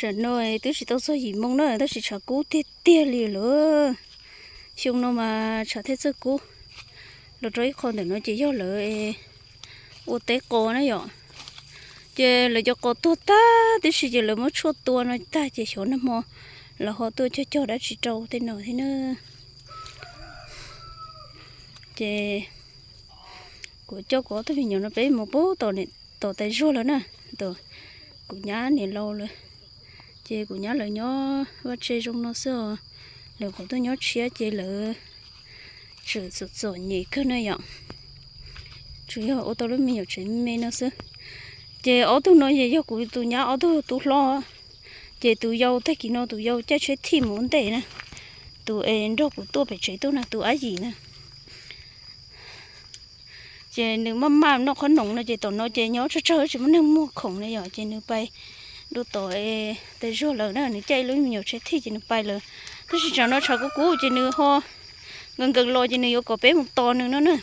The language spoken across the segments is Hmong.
Tam no twb tsis tau txog yim moo na tab sis tshav kub tiag tiag li lawm. Xyoo no mas tshav thiaj txawj kub. Los rau ib qho ntawm no ces yog lawv ua teb qos na yom. Ces lawv cov qos tuag tag tib si ces lawv muab tshuaj tua no tag ces xyov nag hmo lawv ho tuaj cog cog dab tsi rau tej no thiab na. Ces kuv coj kuv ob tug me nyuam no peb mus pub tom tais zuag lawm na, kuv nyab niam laus lawm. Ces kuv nyab lawv nyob vaj tse zoo no xwb os. Lawv qhov tuaj nyob tshiab ces lawv tseem txom txom nyem kawg na yom. Tsuas yog ua tau lub me nyuam tsev me me no xwb. Ces ob tug no ces yog kuv tus nyab ob tug tub hlob. Ces tus yau tag kis no tus yau caij tsheb thij mus ua ntej na, tus es nrog kuv tuaj pem tsev tuaj na tus ab yim na. Ces nws maj maj noj qhob noom no ces tom no ces nyob tsawg tsawg tsis muaj neeg muag khoom na yom ces nws pais dua tom tais zuag lawm na, nws caij lub me nyuam tsheb thij ces nws pais lawm. Tab sis tsam no tshav kub kub ces nws ho nkees nkees los ces nws yuav kom peb mus tos nws no na.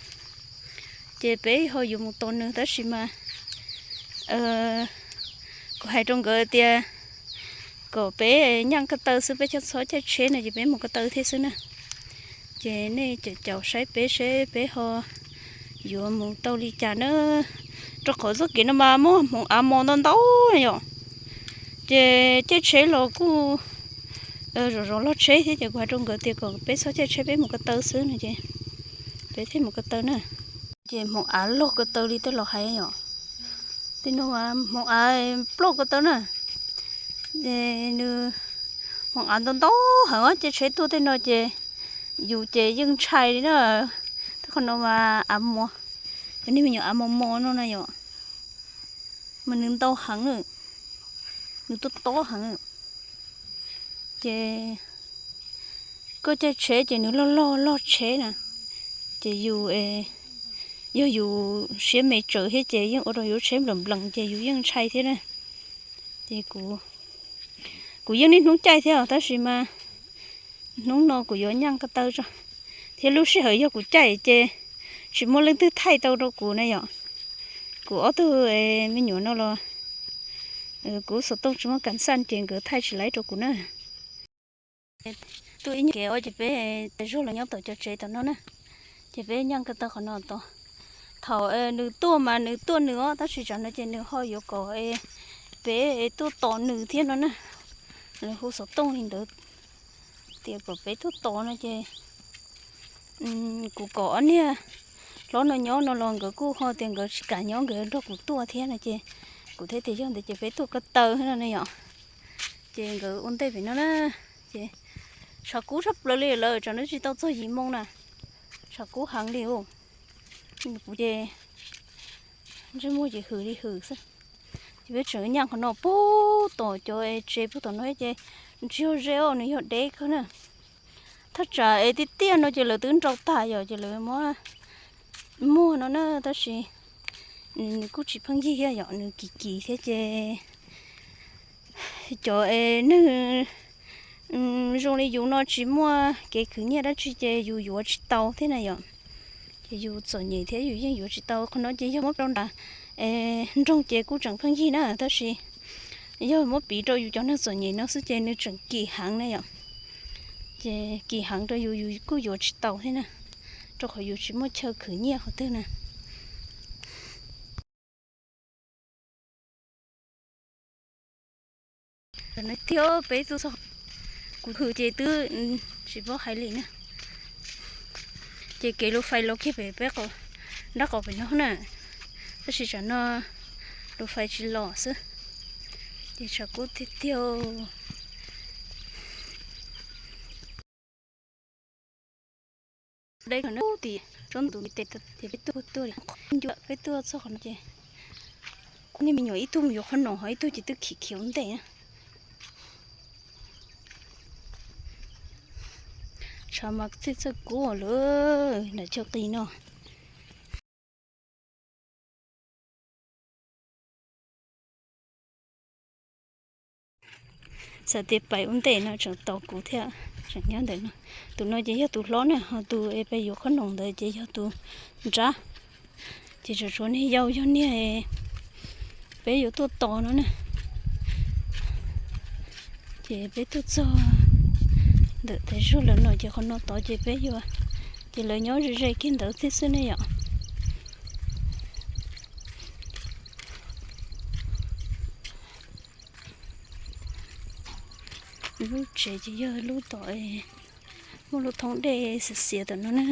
Ces peb ho yuav mus tos nws tab sis mas kuv hais rau nkawd tias kom peb nyaj ko taw xwb, peb txhob caij tsheb no ces peb mus ko taw thiab xwb na. Ces nej caum caum saib peb seb peb ho yuav mus tau li cas na. Rau qhov txoj kev no mas muaj hmoov av mos ntau ntau yom. Ces caij tsheb los kuj zov zov log tsheb thiab ces kuv hais rau nkawd tias kom peb txhob caij tsheb, peb mus ko taw xwb no ces peb thiaj mus ko taw na. Ces hmoov av log ko taw li tej laus hais yom. Tej no hmoov av ploj ko taw na. Nws hmoov av ntau ntau heev, caij tsheb tuaj tej no ces yus ces yeej ntshai li na. Tej qhov no mas av mos, cov niag me nyuam av mos mos no na yom. Mas nws ntau heev, nws tuaj tob heev. Ces koj caij tsheb ces nws log log log tsheb na, ces yus, yog yus siab me tsawv thiab ces yeej ua rau yus lub tsheb nplees nplees ces yus yeej ntshai thiab na. Ces kuv yeej niaj hnub caij thiab os tab sis mas hnub no kuv yuav nyaj ko taw tso, thiab lub sij hawm yog kuv caij ces tsis muaj leej twg thaij tau rau kuv na yom. Kuv ob tug me nyuam no los kuv xov tooj tsis muaj kas xaj ces nkawd thaij tsis laib rau kuv na. Tuaj ib nyuag kev os ces peb tais zuag los nyob tom cov tsev tom no na, ces peb nyaj ko taw qhov no tos. Thaum nws tuaj mas nws tuaj nws os tab sis tsam no ces nws ho yuav kom peb tuaj tos nws thiab no na. Lawv hu xov tooj li ntawd tias kom peb tuaj tos no ces kuv kom ob niag hlob no nyob no los nkawd kuj ho tias nkawd tsis kam nyob, nkawd nrog kuv tuaj thiab no ces kuv thiaj tias yog ntawd ces peb tuaj ko taw no ne yom. Ces nkawd ua ntej pem no na, ces tshav kub tshaj plaws li lawm, tsam no tsis tau txog yim moo na, tshav kub heev li os. Kuv ces ntsej muag ces hwm li hwm xwb. Ces peb tseem nyaj qhov no puag tom cov tsev puag tom no ces ntsiag ze os, nws yog deb kawg na. Thaj tsam es tiaj tiaj no ces lawv twb nrau tag yom, ces lawv muab muag no na, tab sis nws kuj tsis pheej yig thiab yom, nws kim kim thiab ces cov neeg zoo li yus no tsis muaj kev khwv nyiaj dab tsi ces yus yuav tsis tau thiab na yom. Ces yus txom nyem thiab yus yeej yuav tsis tau. Qhov no ces yog muab rau nram nroog ces kuj tseem pheej yig na, tab sis yog muab piv rau yus cov neeg txom nyem no xwb ces nws tseem kim heev na yom. Ces kim heev rau yus, yus kuj yuav tsis tau thiab na, rau qhov yus tsis muaj chaw khwv nyiaj qhov twg na. Tam no tiag peb tuaj txog, kuv hwm ces twb tsis paub hais li na. Ces kev lus fais los kiag pem peb nrab qaum pem no na, tab sis tsam no lus fais tsis los xwb. Ces tshav kub tiag tiag. Deb tim tsob ntoo tes ces peb tuaj tuaj li, peb tuaj txog qhov no ces kuv niag me nyuam ib tug mus yuav qhob noom ho ib tug ces twb khiav khiav ua ntej na. Tshav mas txij txawj kub lawm nram chaw qis no. Txawm tias pais ua ntej no tseem tau kuv thiab, tseem nyob ntawm no. Tus no ces yog tus hlob na, ho tus es pais yuav qhob noom ntawd ces yog tus nrab. Ces tseem tshuav niag yau yog niag peb yuav tuaj tos no na. Ces peb tuaj txog ntawm Tais Zuag lawv no ces qhov no tod ces peb yuav, ces lawv nyob ze ze kiag ntawd thiab xwb ne yom. Lub tsev ces yog lub tom, muaj lub thoob dej xiav xiav tom no na.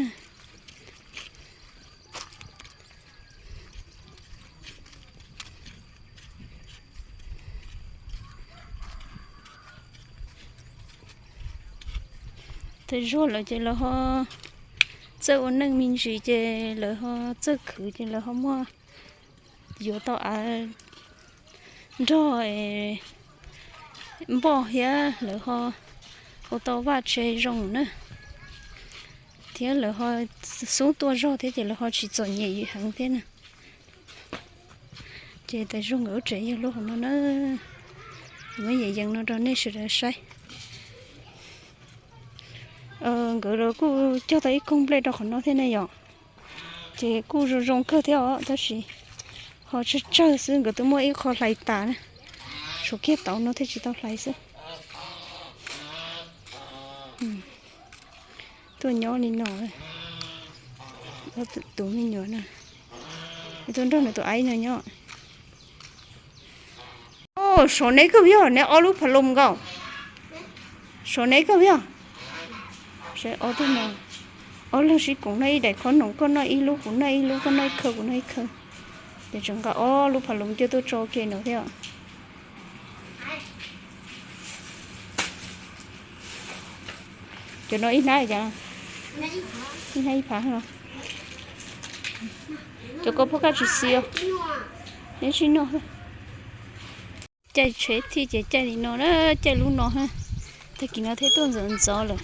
Tais Zuag lawv ces lawv ho txawj ua neej me ntsis ces lawv ho txawj khwv ces lawv ho muaj yuav tau av nrog npoj thiab lawv ho ua tau vaj tse zoo na, thiab lawv ho xub tuaj zog thiab ces lawv ho tsis txom nyem heev thiab na. Ces Tais Zuag nkawd lub tsev yog lub hauv no na. Muab yees yees no rau nej sawv daws saib. Nkawd los kuj cog tau ib koog nplej rau qhov no thiab ne yom. Ces kuj zoo zoo kawg thiab os, tab sis ho tsawg tsawg xwb, nkawd twb muaj ib qho hlais tas na, tshuav kiag tauv no thiaj tsis tau hlais xwb. Tuaj nyob li no, tus me nyuam no, tuaj nrog nws tus aib no nyob. Sov neb kawg yog neb ob lub pha loos nkaus. Sov neb kawg yog. Ob tug no, ob leeg sib koom noj ib daim khob noom, koj noj ib lub kuv noj ib lub, koj noj ib khawv kuv noj ib khawv. Ces tseem nqa ob lub pha loos coj tuaj tso ke no thiab. Cov no ib hnab cas? Ib hnab ib phav no. Cov ko phob kaj tsis xis, neb sib noj. Caij tsheb thiaj ces caij li no na, caij lub no. Tag kis no thiaj tuaj ntxov ntxov lawm.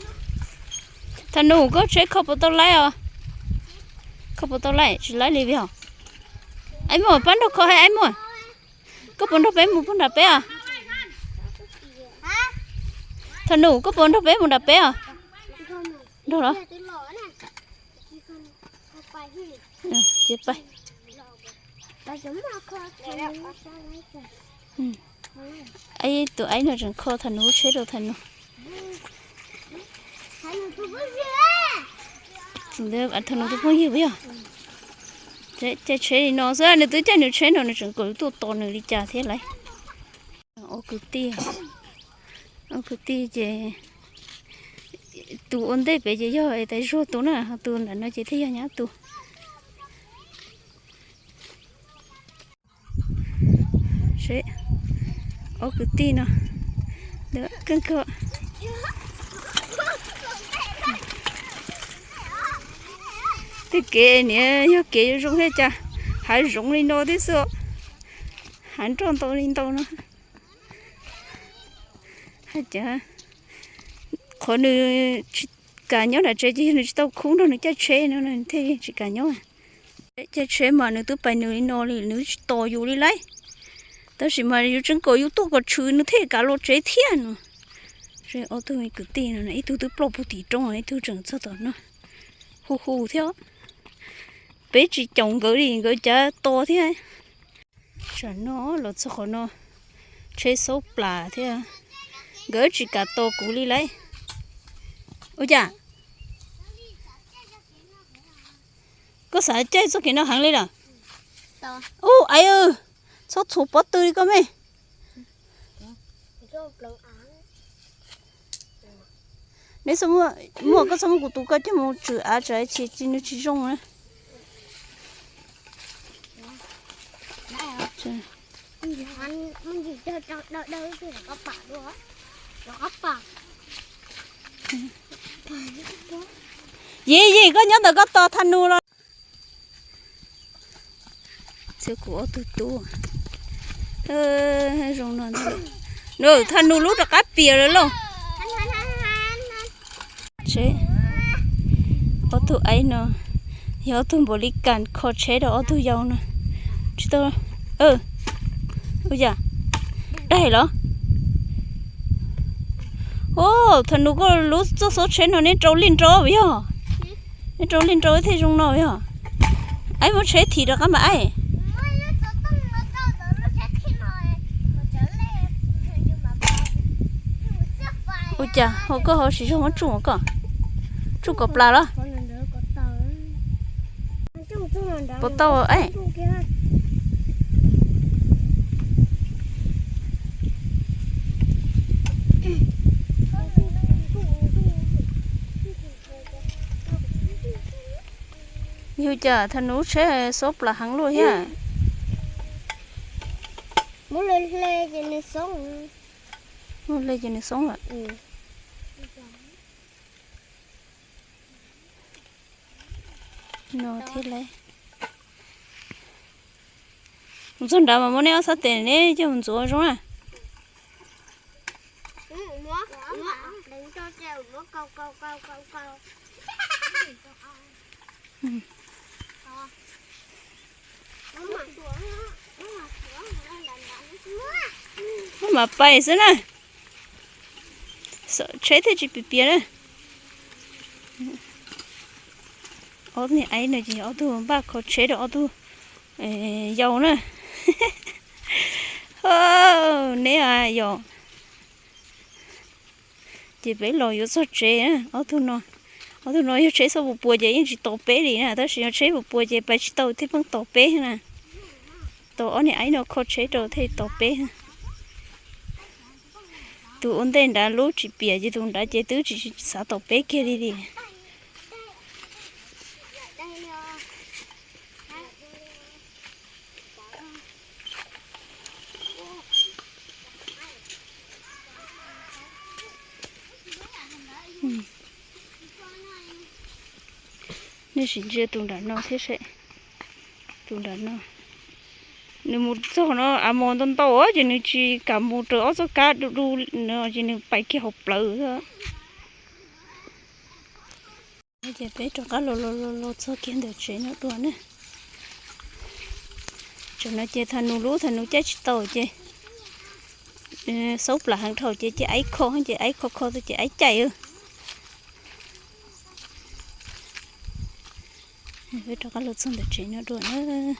Thaj Nus, koj tsheb kho puas tau laib os? Kho puas tau laib? Tsis laib li vim os. Aib Muas, pab nrog kho, Aib Muas. Koj puas nrog peb mus puag nram peb os? Thaj Nus, koj puas nrog peb mus nram peb os? Nrog los? Ces pab. Ib tus aib no tseem kho Thaj Nus lub tsheb rau Thaj Nus. Thaj Nus tus phooj ywg puas yog? Caij tsheb li no xwb, nws twb caij nws tsheb no, nws tseem kom tuaj tos nws li cas thiab lauj. Ob kwv tij, ob kwv tij ces tus ua ntej pem ces yog Tais Zuag tus na, ho tus ntawm no ces thiaj yog nyab tus. Ob kwv tij no, keej kawg. Tej kev niam yog kev yuav zoo thiab cas, hav zoov li no thiab xwb, hav nroj ntau li ntau no. Hais tias qhov nws tsis kam nyob nram tsev ces yog nws tsis tau khub nrog nws caij tsheb no thiaj tsis kam nyob. Caij tsheb mas nws twb pais nws li no li, nws tsis tos yus li lauj. Tab sis mas yus tseem kom yus tuaj kom tshwm nws thiaj kam los tsev thiab no. Ob tug kwv tij no ib tug twb ploj puag tim roob, ib tug tseem txog tom no hu hu thiab. Peb tsis caum nkawd li nkawd cav tos thiab. Tsam no los txog qhov no, tsheb xaub plas thiab, nkawd tsis kam tos kuv li lauj. Ua cas? Koj xav caij txoj kev no heev li lawm? Ub, aib, txhob txhuam pob tw li koj me. Neb muaj, koj txhob muab kuv tus ko coj mus tswm av tsam tsis, nws tsis zoo na. Yim yim, koj nyob ntawm koj tos Thaj Nus los. Txhia kuv ob tug tub. Zoo no, nws Thaj Nus lub rov qab piam lawm lauj. Ob tug aib no yog ob tug npaum li kas kho tsheb rau ob tug yau no. Tsis tau. Ua cas? Daig los? Thaj Nus, koj lub txoj xub tsheb no neb rau lij nrau puas yog? Neb rau lij nrau thiaj zoo no yog? Aib, muab tsheb thim rov qab mas aib. Cas ho koj ho siv zog muab tsuj koj? Tsuj kom plas los? Puas tau? Yog cas thaum nws lub tsheb xob plas heev luaj thiab? Muab hle ces nws xoob lawm. No thiab lauj. Mus txog nrad mas muab neb ob sab tes neb coj mus ntxuav zoo na. Mas pais xwb na. Tsheb thiaj tsis piam piam na. Ob niag aib no ces ob tug npaj kho tsheb rau ob tug yau na. Neb yog Ces peb los yuav txog tsev, ob tug no, ob tug no yog tsheb xauj puas puas ces yeej tsis tos peb li na, tab sis yog tsheb puas puas ces pais tsis tau thiaj pheej tos peb na. Tos ob niag aib no kho tsheb rau thiaj tos peb. Tus ua ntej nrad lub tsis piam ces tus nrad ces twb tsis xav tos peb kiag li li. Nej sim ntsia tus nram no thiab seb. Tus nram no, nws mus txog no a mos ntau ntau ces nws tsis kam mus raws ob txoj kab du du no ces nws pais kiag hauv plawv xwb. Ces peb rov qab los los los los txog kiag ntawm tsev no dua na. Tam no ces thaum nus lub thaum nus caij tsis tau ces xaub plam heev dhau ces ces aib kho ces aib kho kho ces aib caij. Peb rov qab los txog ntawm tsev no dua na.